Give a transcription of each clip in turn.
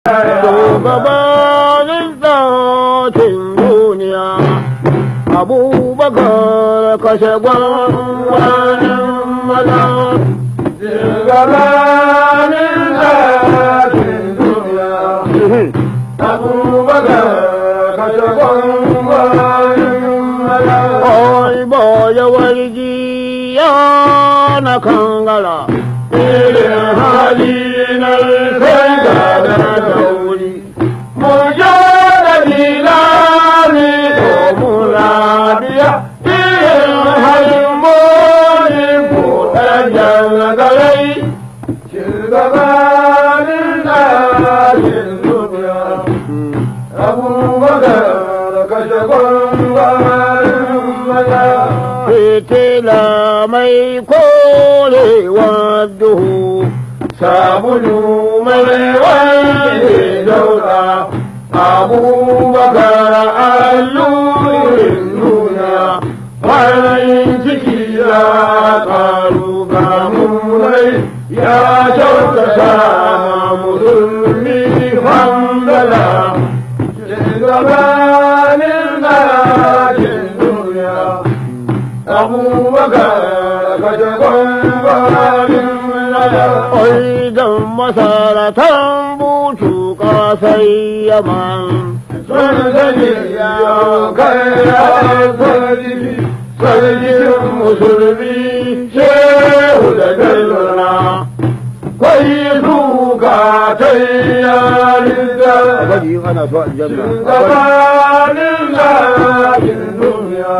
Shugabanin tsakin duniya, Abubakar kashe gwangwanin maza. Shugabanin tsakin duniya, Abubakar kashe gwangwanin maza. Oi boye warji ya na kangara, Irin hali na sai ga da dauri. Mu je da bilali muna biya irin halin mori ko ɗan garai. Shugabanin tsakin duniya, Abubakar kashe gwangwanin maza. Fitila mai korewa duhu, Sabulu mai wanke dauda, Abubakar allurin nuna, farin ciki ya karu ga murai, ya kyautata musulmi hamdala. Shugabanin ɗakin duniya, Abubakar kashe gwangwanin maza. Oi dan masaratan butu kasai yaman. Sun sani ya kai sarki, sarkin musulmi shehu da jalluna, kwai suka ta yarinta. Bari ana so aljanna. Shugabanin lakin duniya,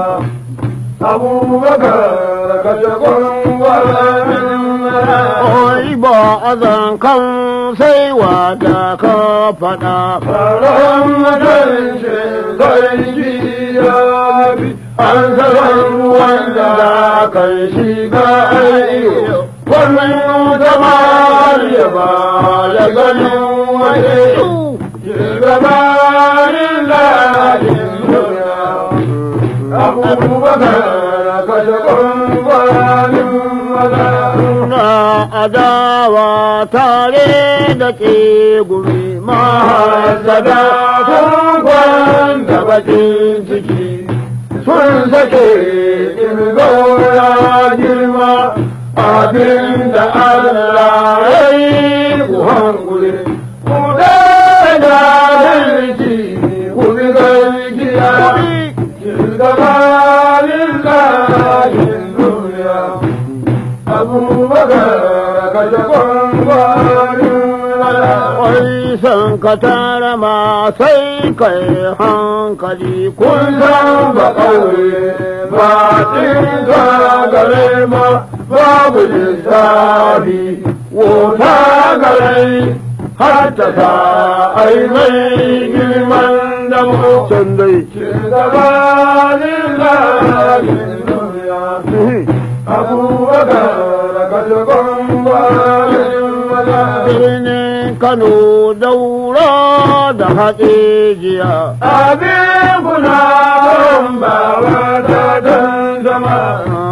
Abubakar kashe gwangwanin maza. Oi ba azan kan sai wada ka faɗa. Faran mutuncin sarki ya bi, an san wanda kan shiga iyo, wannan zama ya ba ya ganin waje, shugabanin lalin duniya, Abubakar kashe gwangwanin maza. Na adawa tare da tsegumi. Mahasada sun kwanta bakin ciki, sun sake irgora girma, abin da Allah ya yi ku hankuli, ku daina jahilci, ku bi gaskiya, shugabanin tsarin duniya, Abubakar kashe gwangwanin maza. Oi san ka tara ma sai kai hankali. Kun san ba ƙauye ba cinka gare ma babu lissafi, wota gare har ta sa ai mai girman damo. Can dai. Shugabanin lalin duniya, Abubakar kashe gwangwanin maza. Birnin Kano, Daura da Hadejiya. Abin kuna bawa ta dan zama,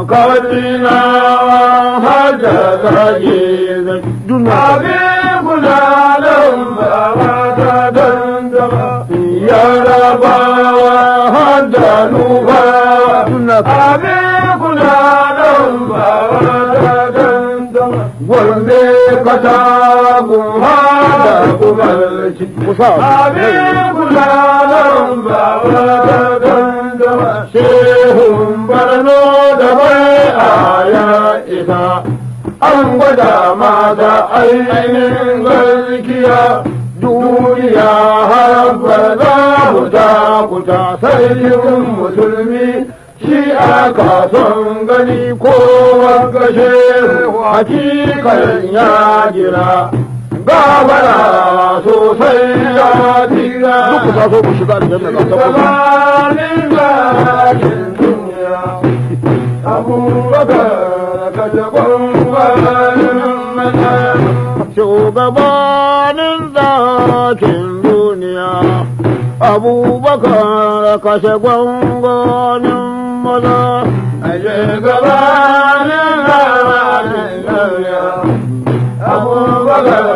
Katsinawa har da zage zai. Abin kuna bawa ta dan zama, Yarabawa har da Nufawa. Abin kuna bawa ta dan zama, Gombe Katagun har da Kumalci. Kusa. Abin kula bawa ta dandama, Shehun Barno da bai aya isa, an gwada mata ainihin gaskiya, duniya har ba za mu takuta, sarkin musulmi shi aka son gani, kowa gashe hakikan ya jira gabara sosai ya tira. Duk ku taso ku shiga aljanna ga ta kusa. Shugabanin zakin duniya, Abubakar kashe gwangwanin maza. Shugabanin zakin duniya, Abubakar kashe gwangwanin maza. Shugabanin zakin duniya, Abubakar.